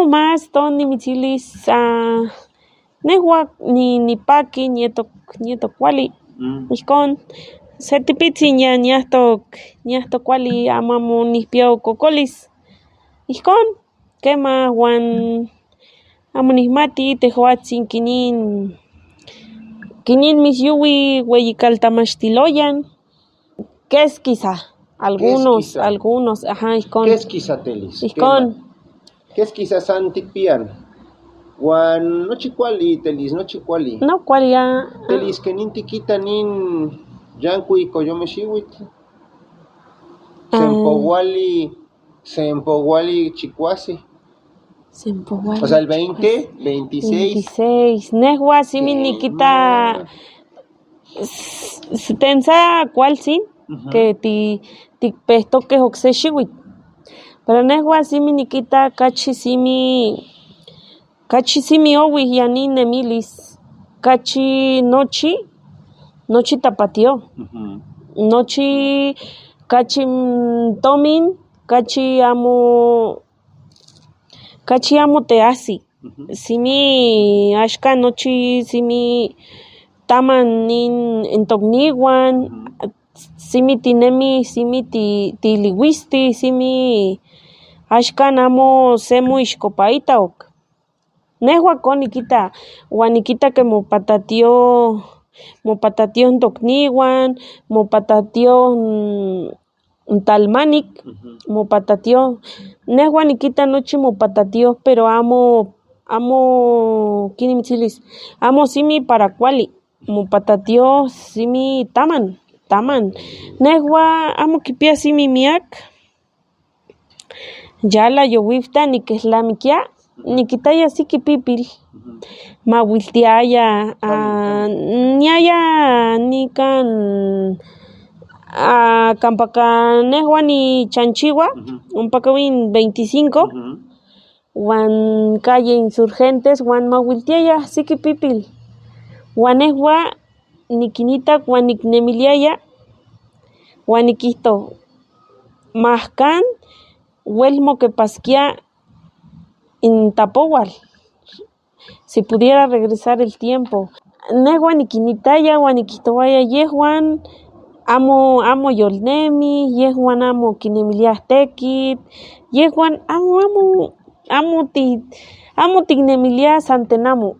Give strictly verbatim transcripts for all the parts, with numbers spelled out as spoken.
Más to ni michilis, ah, nehwa ni, ni paki, nieto, nieto kuali. Mm. Ijkon, se tipitsin ña, ña to, ña to kuali, amo, amo nipia kokolis. Ijkon, kema wan amo nihmati, tehwatsin kinin, kinin mis yuwi weyi kaltamashtiloyan. Keskisa, algunos, keskisa. Algunos, ajá, ijkon. Keskisa telis. Ijkon. Kema. Keskisa san tikpian. Wan nochi kuali telis, nochi kuali. No kuali ya. Telis, kinin tikita nin yankuiko yomeshiwit. Ah. Sempo wali, sempo wali chikuasi. Sempo wali. O sea, el veinte, chikuasi. Veintiséis. Veintiséis. Nehwa simi nikita. Kema. S-, s-, tensa kual sin, ujú, ke ti, ti pehto ke okse shiwit. Pero nehwa simi nikita kachi simi, kachi simi owi ya ni nemilis, kachi nochi, nochi tapatio. Ujú. Nochi kachi, mm, tomin, kachi amo, kachi amo te asi. Ujú. Simi ashka nochi simi taman nin ntokniwan, ujú, simi tinemi, simi ti, tiliwisti, simi ashka namo semu ishkopaita ok. Nehwa ko nikita, wa nikita ke mopatatio, mopatatio ntokniwan, mopatatio, mm, ntalmanik, ujú, mopatatio. Nehwa nikita nochi mopatatio, pero amo, amo, kini michilis, amo simi para kuali, mopatatio simi taman, taman. Nehwa amo kipia simi miak. Yala yowifta nikilamikia, nikitaya siki pipil. Ujú. Mawiltiaya, ah, niaya nikan, ah, kampaka nehwa ni Chanchiwa, ujú, mpaka win veinticinco, ujú, wan calle Insurgentes, wan mawiltiaya siki pipil. Wan nehwa nikinitak wan niknemiliaya, wan nikihto, mahkan wel mokepaskia ntapowal. Si pudiera regresar el tiempo. Nehwa nikinitaya, wan nikitowaya, yehwan amo, amo yolnemi, yehwan amo kinemiliya tekit, yehwan amo, amo, amo ti, amo tiknemiliya santenamu.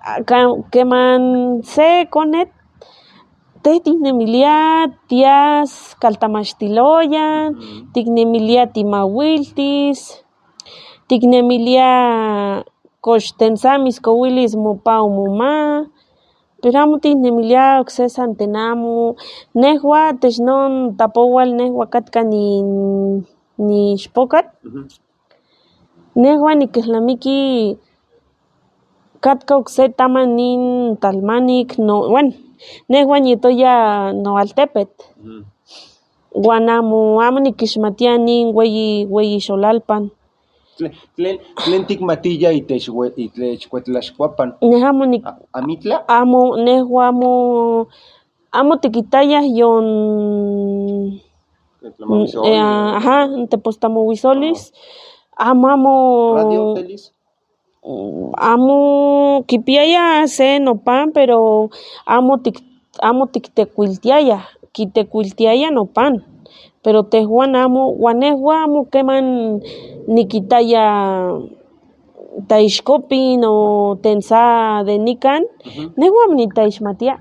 A, ka, keman se konet, te tiknemiliya tias kaltamashtiloyan, ujú, tiknemiliya timawiltis, tiknemiliya kosh tensa miskowilis mopa o moma, pero amo tiknemiliya okse santenamu. Nehwa teshno ntapowal, nehwa katka ni, ni shpokat. Ujú. Nehwa nikillamiki katka okse taman nin talmanik, no, bueno, nehwa nyetoya Noaltepet. Ujú. Wan amo, amo nikishmatiya nin weyi, weyi Xolalpan. Tlen, tlen, tlen tikmatiya itesh we-, itesh Kwetlashikwapan? Nehwa amo nik-, a-, Amitla? Amo, nehwa amo, amo tikitaya yon, Kwetlamawisolis. Eh, ajá, ntepostamowisolis. Ajá. Amo, amo. Radio telis? Mm, amo kipiaya se nopan, pero amo tik-, amo tiktekwiltiaya, kitekwiltiaya nopan. Pero tehuan amo, wan nehwa amo keman nikitaya ta ishkopin o tensa de nikan, ujú, nehwa amo nitayishmatiya.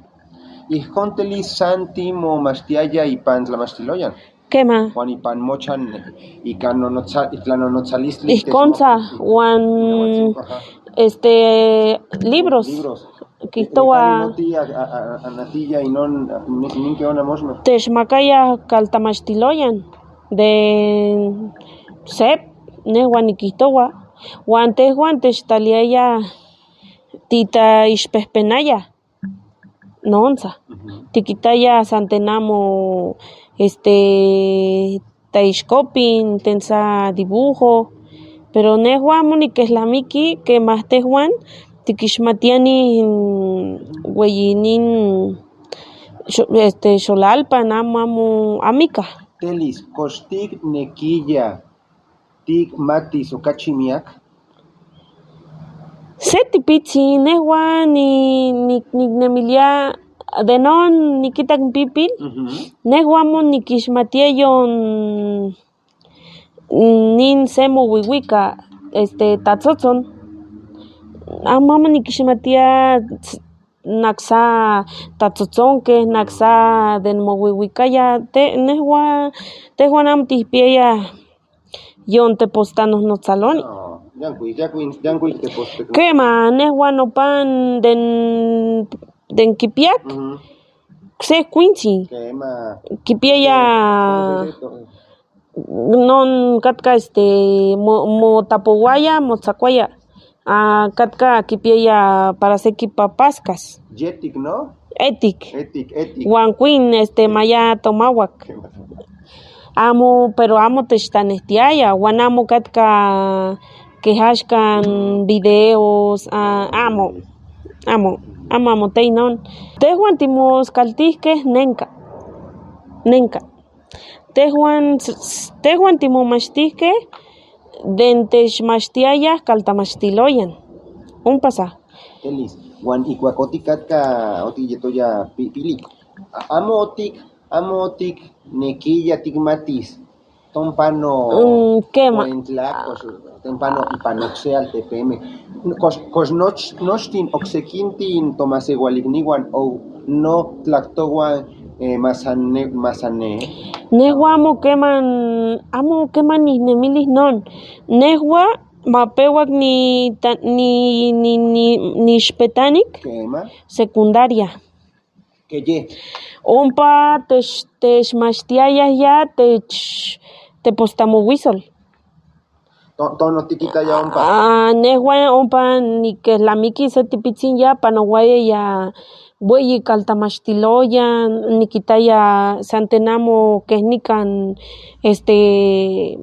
Ijkon telis Santi momashtiyaya ipan tlamashtiloyan. Kema. Wan ipan mochan, ikan nonotsa-, ikan nonotsalistli. Ijkonsa, wan, ajá, este, libros. Libros. Kihtowa. Ikan noti a, a, a, anatiya inon, a, ni, nin ke ona mosme. Teshmakaya kaltamashtiloyan de sep, nehwa nikihtowa. Wan tehuan teshtaliaya tita ishpehpenaya. Nonsa. Ujú. Tikitaya santenamu, este, ta ishkopin, tensa dibujo. Pero nehwa amo nikillamiki kema tehuan tikishmatiya nin weyi nin xo-, este, Xolalpan, amo, amo, amika. Telis, kosh tiknekiya tikmatis o kachi miak? Se tipichin, nehua ni, ni, ni nemiliya de non, nikitak npipil. Nehua amo nikishimatiya yon nin se mowiwika, este, ta atsotson. Amo, amo nikishimatiya s-, naksa ta atsotsonke, naksa de mowiwikaya. Te, nehua, tehuan amo tihpiyaya yon te posta nohnotsalo'ni. Kema, nehua nopan den, den kipiak se kuinchi. Kipiyaya non katka, este, mo, mo tapowaya, mo tsakwaya. Ah, katka kipiyaya para se kipapaskas. Yetik, ¿no? Etik. Etik, etik. Wan kuin, este, maya tomawak. Amo, pero amo teshitanehtiyaya, wan amo katka kehashkan videos, ah, amo, amo, amo, amo tey non. Tehuan timoskaltihke nenka, nenka. Tehuan, tehuan timomashitihke den techmashtiyaya kaltamashtiloyan. Umpasa. Telis, wan ikwak otik katka otik yetoya pi-, pilik. A-, amo otik, amo otik nekiya tikmatis. Tompano, mm, kema. Cuentla, kos, tompano ipanoksel tepeme. Kos, kos noch-, nochtin oksekintin tomasewalikhniwan o no tlaktowan, eh, masane-, masane. Nehua amo keman, amo keman ninemilihnon. Nehua mapewak ni ta-, ni, ni, ni, ni shpetanik. Kema. Secundaria. Keye. Ompa tesh-, techmashtiyaya ya, tech-, tepostamowisol. To-, tono tikitaya ompa. Ah, nehua ompa nikehlamiki se tipichin ya, panowaya ya weyi kaltamashtiloyan, nikitaya santenamo kehnikan, este,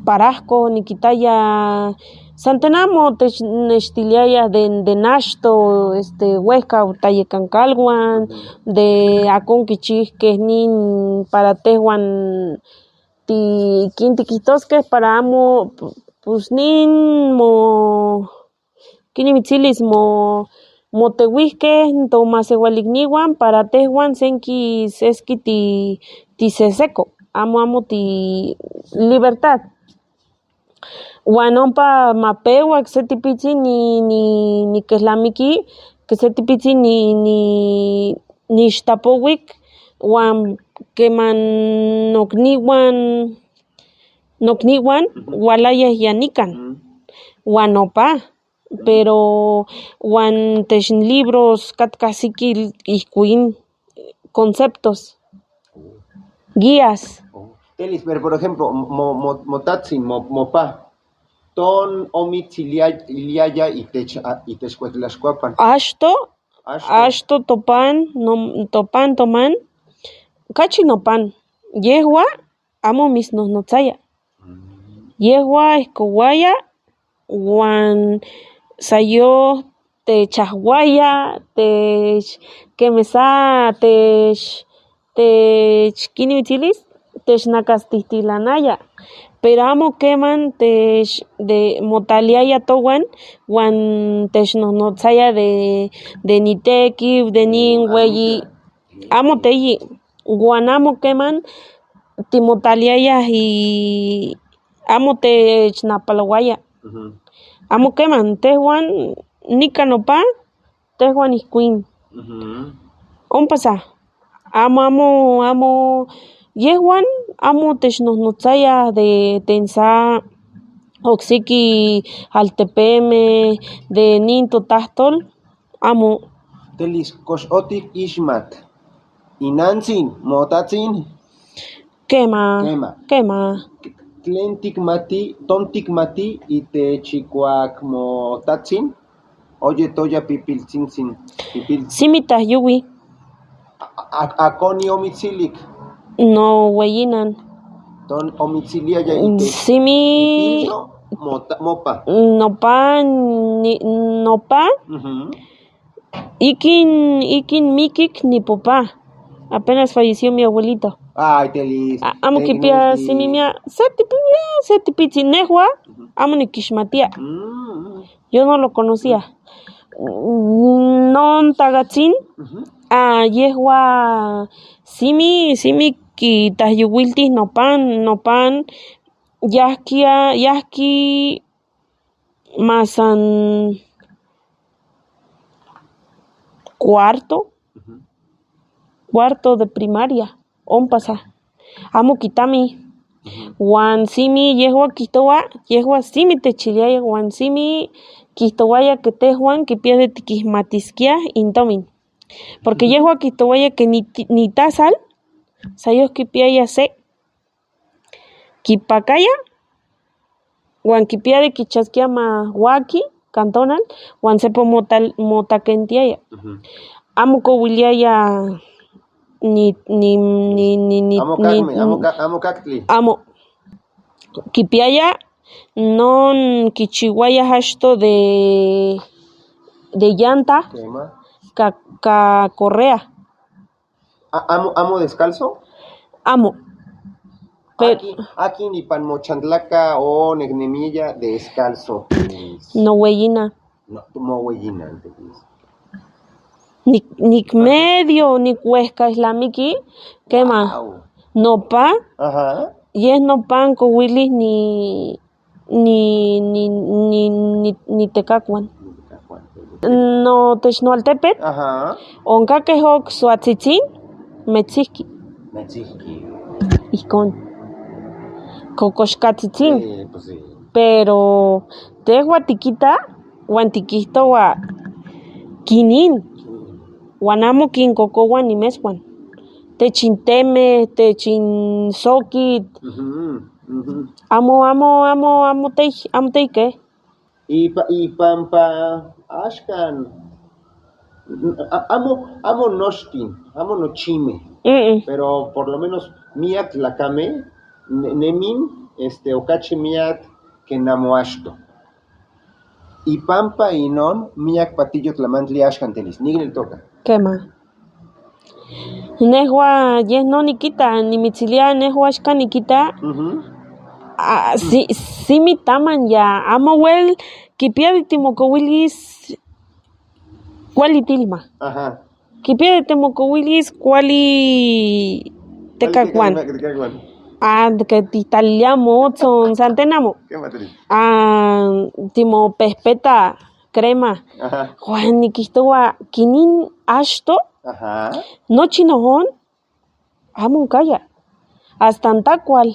parahko, nikitaya santenamo tesh-, neshtiliyaya de, de nashto, este, wehka tayekankalwan, de akonkichih kehnin para tehuan ti-, kin tikihtoske para amo, pu-, pues nin mo, kini mitsilis mo, mo tewihke nto masewalikhniwan para tehuan senki seski ti, ti seseko, amo, amo ti libertad. Wan ompa mapewak se tipichin ni, ni, nikehlamiki, ke se tipichin ni, ni, nishtapowik, wan keman nokniwan, nokniwan, walaya yanikan, wan opa. Pero wan tesh libros katka siki ihkwin conceptos, guías. Telis, pero por ejemplo, mo, mo, motatsin, mo, mopa, ton omitsiliyaya itech, a, itech Cuautla Xcuapan. Ashto, ashto topan, no, topan toman, kachi nopan, yehua amo misnohnotsaya. Yehua ehkowaya, wan sayoh techahwaya, techkemesa, tech, techkini mitsilis, technakastihtilanaya. Pero amo keman tech, de, motaliyaya towan, wan technohnotsaya de, de ni tekif, de ni ngweyi. Amo teyi. Wan amo keman timotaliyaya, amo technapalawaya. Amo keman tehuan nikanopa, tehuan ihkwin. Umpasa, amo, amo, amo, yehuan amo technohnotsaya de tensa oksiki altepeme de nin to tahtol. Amo. Telis, kosh otik ishmat. Inantsin, motatsin? Kema. Kema. Kema. Tlen tikmati, ton tikmati, ite chikwak motatsin? Oye toya pipiltsintsin, pipil. Simi ta yuwi. A, a, akoni omitsilik. No weyinan. Ton omitsiliyaya ite. Simi. Pipil no, mota, mopa. Nopa, ni, nopa. Ikin, ikin mikik ni popa. Apenas falleció mi abuelito. Ay, telis. A, amo kipia simi mia, se tipia, se tipitsi nehua, amo nikishmatiya. Yo no lo conocía. No ntagatsin. Ujú. Ah, yehua simi, simi kitahyuwiltij nopan, nopan yahki, yahki masan cuarto, ujú, cuarto de primaria. Ompasa. Amo kitami. Ujú. Wan simi yehua kihtowa, yehua simi techiliaya, wan simi kihtowaya ke tehuan kipiya de tikihmatiskiya intomin. Porque, ujú, yehua kihtowaya ke ni ti-, ni tasal, sayok kipiaya se'. Kipakaya, wan kipiya de kichaskiya ma waki kantonal, wan sepo motal-, motakentiaya. Ujú. Amo kowiliaya ni, ni, ni, ni, ni, amo ni, kakme, amo ka-, amo kaktli. Amo. Kipiaya, no, kichiwaya hashto de, de llanta, kema, ka, ka correa. A-, amo, amo descalzo? Amo. Pe- Aki, aki ni pan mochantlaka o neknemiya descalzo. No weyina. No, mo weyina, entonces. Nik, nik, ajá, medio, nik wehka islamiki, kema. Wow. Nopan. Ajá. Yeh nopan kowilij ni ni, ni, ni, ni, ni tekakuan. No, Texnualtepet. Ajá. Onka kehok suatsitsin, metsihki. Metsihki. Ihkon. Kokoshkatsitsin. Eh, pues sí. Pero tehua tikita, wan tikihtowa kinin. Kinin. Wan amo kin kokowan imeswan. Techinteme, techinsokit. Ujú. Ujú. Amo, amo, amo, amo tey, amo tey kẹ. Y pa-, y pampa ashkan, a-, amo, amo noshkin, amo nochime. Mm-mm. Pero por lo menos miyak tlakame, ne-, nemin, este, okachi miyak ke namo ashto. Y pampa inon, miyak patillo tlamantli ashkan teles. Nigel toka. Kema. Nehua yeh no nikita, nimitsiliya nehua ashka nikita. Ujú. Ah, si, simi taman ya, amo wel kipiya de timokowilis kuali tilma. Ajá. Kipiya de timokowilis kuali tekakuan. Kuali tekakuan. Ah, de ke titalilia mo, tson santenamo. Kema tiri. Ah, timo pehpeta. Crema. Ajá. Wan nikihtowa kinin ashto. Ajá. Nochi nohon. Amo nkaya. Hasta ntakual.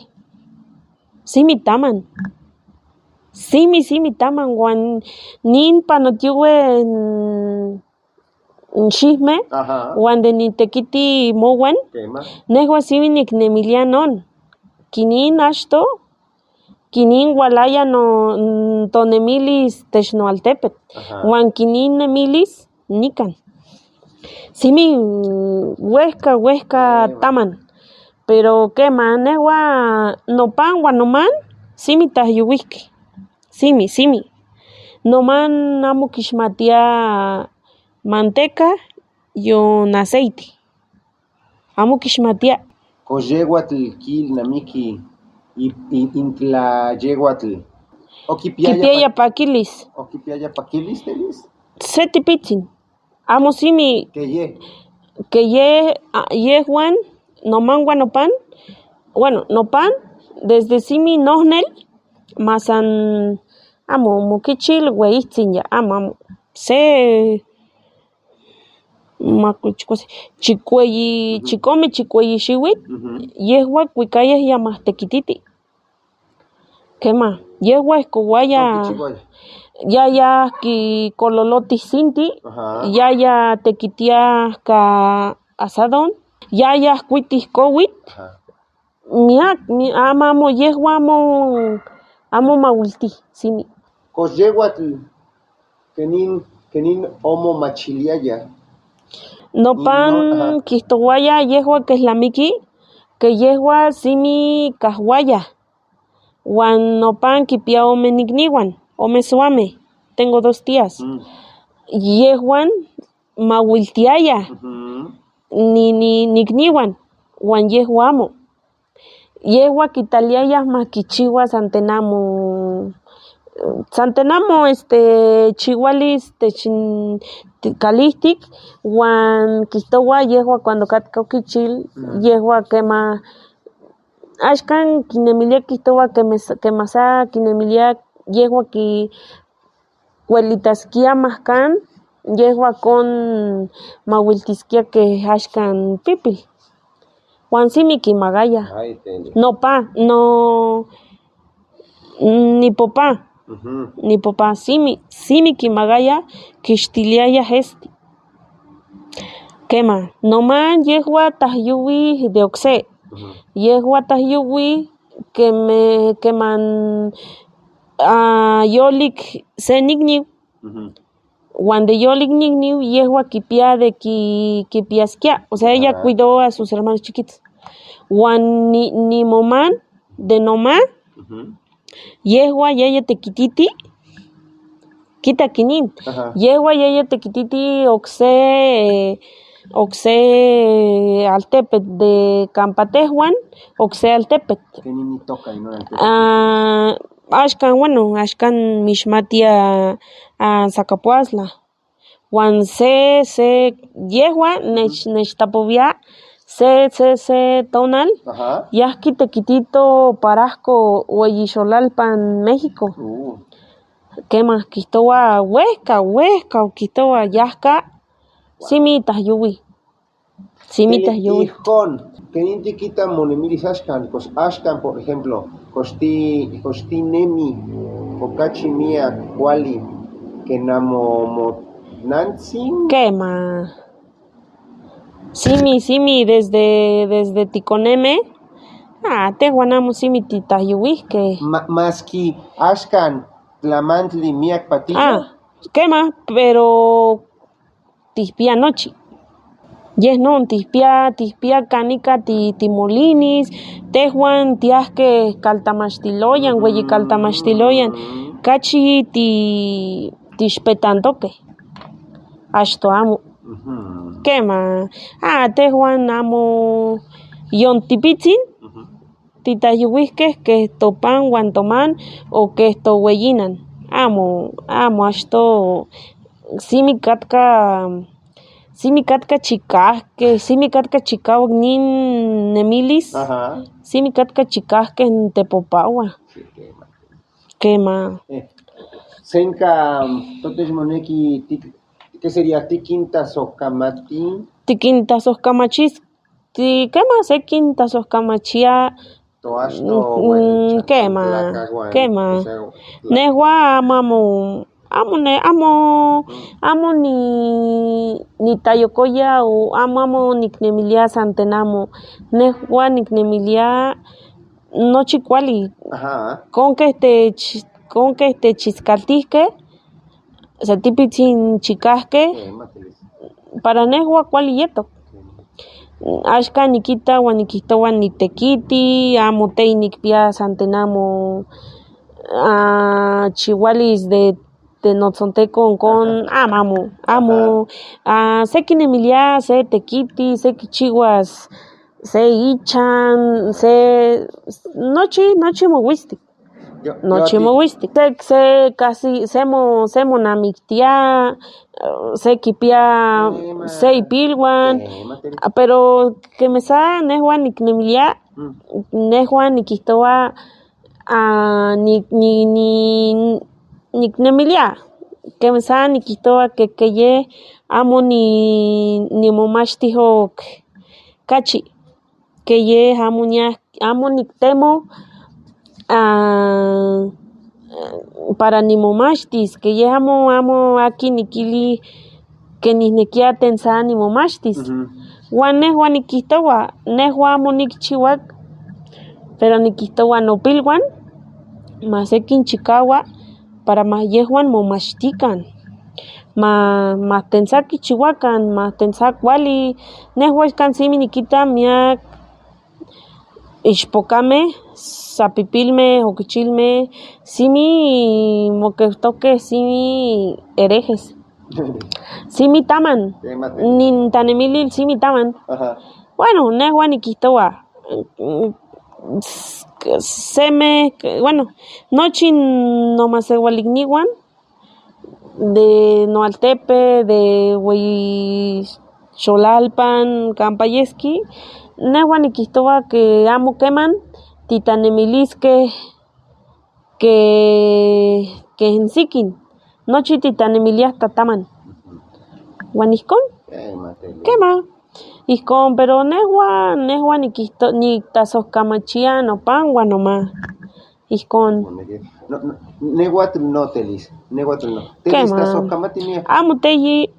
Simi taman. Simi, simi taman wan nin panotiwe, mm, nshihme. Ajá. Wan de nitekiti mowan. Kema. Nehua simi niknemiliya non. Kinin ashto. Kinin walaya no, nto nemilis Texnualtepet. Ajá. Wan kinin nemilis nikan. Simi, mm, wehka, wehka, eh, taman. Pero kema nehua nopan wan noman, simi tahyuwihki. Simi, simi. Noman amo kishmatiya manteca yon aceite. Amo kishmatiya. Koyewatl kil namiki i, i, intla yewatl. Okipiaya, kipiaya pa-, pakilis. Okipiaya pakilis telis. Seti pitsin. Amo simi. Keye. Keye, a, yehuan, noman wan nopan. Bueno, nopan, desde simi nohnel, masan, amo, mokichil, weitsin ya, amo, amo. Se, Maku-, chikose-, chikweyi, ujú, chikome, chikweyi shiwit, ujú, yehua kwikaya ya mahtekititi. Kema, yehua kowaya, okichikwa ya. Yaya kikololo tisinti, ajá, yaya tekitiya ka asadon, yaya kwiti kowit, ajá. Miak, mi, amo, amo, yehua amo, amo mawilti, simi. Koyewatl, kenin, kenin omo machiliaya. Nopan, ino, ajá, kihtowaya yehua kehlamiki, ke yehua simi kahwaya. Wan nopan kipiya ome nikniwan, ome suame, tengo dos tías. Mm. Yehuan mawiltiaya, ujú, ni, ni, nikniwan, wan yehua amo. Yehua kitaliaya ma kichiwa santenamu, Santenamo, este, chiwali, este, chin-, ti-, kalihtik, wan kihtowa yehwa cuando katkok ichil, yehwa kema, ashkan kinemiliya kihtowa kema sa-, kema sa kinemiliya yehwa ki-, kwelitaskiya mahkan, yehwa kon mawiltiskiya ke ashkan pipil. Wan simi kimagaya. Nopa, no, ni popa, ni popa, simi, simi kimagaya, kishtiliyaya jesti. Kema, noma yehwa ta yuwi de okse. Yehwa ta yuwi keme, keman, ah, yolik se nigniw. Wande yolik nigniw, yehwa kipia de ki, kipiaskia. O sea, ella cuidó a sus hermanos chiquitos. Wan ni, ni moman de noma, yehwa yeye tekititi, kita kinin. Yehwa yeye tekititi okse, okse altepet de Kampatejwan, okse altepet. Ah, ashkan, bueno, ashkan mishmatiya a Zacapuazla. Wan se, se, yehwa nech-, nechtapowiya se, se, se tonal. Yahki tekitito parahko Weyixolalpan, México. Kema, kihtowa wehka, wehka, kihtowa yahka. Simi ta yuwi. Simi ta yuwi. Ihon, keni tikita mo nemilis ashkan, pues, ashkan, por ejemplo, kosti, kosti nemi, o kachi mia kuali, kena mo, mo nantzin. Kema. Simi, simi, desde, desde tikoneme. Ah, tehuan amo simi ti ta yuwi ke. Ma-, maski ashkan tlamantli miak patilla. Ah, kema, pero tihpia nochi. Yehnon tihpia, tihpia kanika ti, timolinis, tehuan tiahke kaltamashtiloyan, weyi kaltamashtiloyan, kachi ti, tishpetantoke. Ashto amo. Kema, ah, tehuan amo yon tipitsin. Ti ta yuwihke keh to pan wan to man o keh to weyinan. Amo, amo, ashto simi katka, simi katka chikawak, simi katka chikawak nin nemilis, simi katka chikawak keh nte popawan. Kema. Senka, totes moneki, ¿qué sería? Tikinta sohkamati. Tikinta sohkamachis. Ti kema se kinta sohkamachia. Kema, kema. Nehua amo, amo, amo ne, amo, amo ni, ni tayokoya o amo, amo niknemilia santenamo. Nehua niknemilia nochi kuali. Kon keh te, kon keh te chiskaltihke. Setipitsin chikahke para nehua kuali yeto. Ashka nikita wan nikihtowa nitekiti, amo tey nikpia santenamo, ah, chiwalis de, de notsontekon kon, amo, amo, amo, ah, se kinemilia, se tekiti, se kichiwas, se ichan, se nochi, nochi mowisti. Nochi mowisti. Se, se kasi, se mo, se monamiktia, se kipia, se ipilwan. Pero kemesa nehua niknemilia, nehua nikihtowa, ah, ni, ni, ni, niknemilia. Kemesa nikihtowa ke, ke ye amo ni, ni momashtiho kachi. Ke ye amo nia, amo niktemo, ah, para ni momashtis, ke ye amo, amo aki nikili ke ninekia tensa ni momashtis. Wan nehua nikihtowa, nehua amo nikichiwak, pero nikihtowa nopilwan, ma se kinchikawa, para ma yehuan momashtikan, ma, ma tensa kichiwakan, ma tensa kuali, nehua kan simi nikita miak. Ishpokame, sapipilme, okichilme, simi mokeftokeh, simi herejes. Simi taman. Ni ntanemilil simi taman. Bueno, nehua nikihtowa. s- seme, bueno, nochi no ma sewalik niwan de Noaltepe, de Hueyixolalpan, Campeyeski. Nehwan nikijtuwa ke amo keman titanemiliske ke ke nsikin. Nochi titanemiliya tataman. Wan ijkon kema ijkon, pero nehwan nehwan nikijto niktasohkamachiya nopan wan noma. Ijkon. Nehwan tunu no telis nehwan tunu no telis. Kema tasohkamatimiya. Amo teyi.